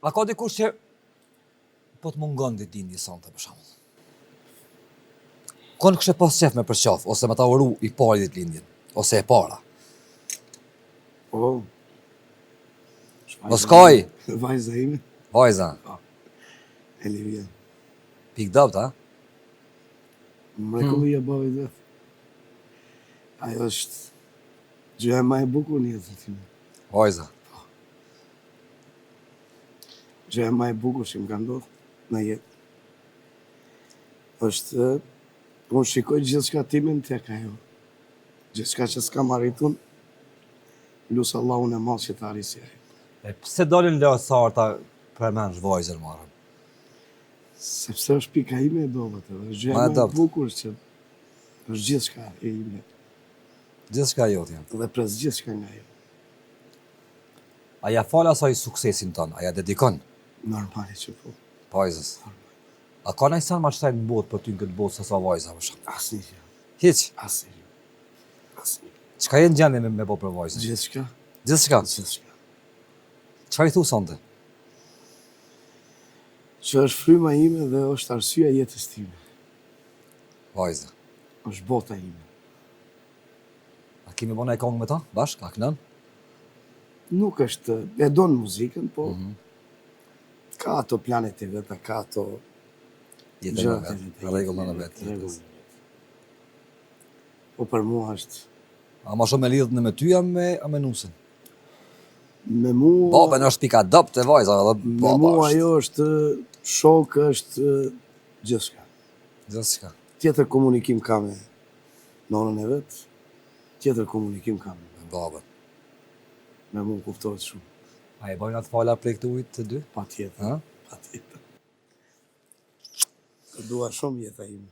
A ka dikush që po të mungon ditëlindje sonte për shembull? Kon kishe pas qef me përqaf ose me ta uru i pari ditëlindjen ose e para. Po. Mos kaj. Vajza ime. Vajza. Po. Elivia. Pikë dobët, a? Mrekullia hmm. babit vet. Ajo është gjëja më e bukur në jetën time. Vajza. Po. Gjëja më e bukur që më ka ndodhur në jetë. Është unë shikoj gjithçka timen tek ajo. Gjithçka që s'kam arritur, lus Allahun e madh që ta arrijë si ajo. E pse dalin lot sa herë ta përmendsh vajzën marrë? Sepse është pika ime e dobët, edhe është gjëja më e bukur që është gjithçka e ime. Gjithçka e jotja. Dhe pres gjithçka nga ajo. A ja fal asaj suksesin tënd, a ja dedikon? Normale që po. Vajzës. A ka naj sen ma shtrejt në botë për ty në këtë botë se sa vajza për shembull? Asnjë gjë. Hiç? Asnjë gjë. Asnjë. Çka je në gjendje me, me bo për vajzën? Gjithçka. Gjithçka? Gjithçka. Çka i thu sonte? Që është fryma ime dhe është arsyeja e jetës time. Vajza. Është bota ime. A kemi bo naj kongë me ta, bashkë, a kënon? Nuk është, e don muzikën, po mm -hmm. ka ato planet e veta, ka ato jetën e vet, rregullën e vet. Rregullën e vet. Po për mua është A ma shumë e lidhët në me ty a me, a me nusën? Me mua... Babën është pika dobt e vajzave dhe baba Me mua ajo është shok, është gjithçka. Gjithçka. Tjetër komunikim ka me nonën e vet, tjetër komunikim ka me babën. Me mua kuptohet shumë. A e bojnë atë fala prej këtu të dy? Patjetër, patjetër. Të dua shumë jeta ime.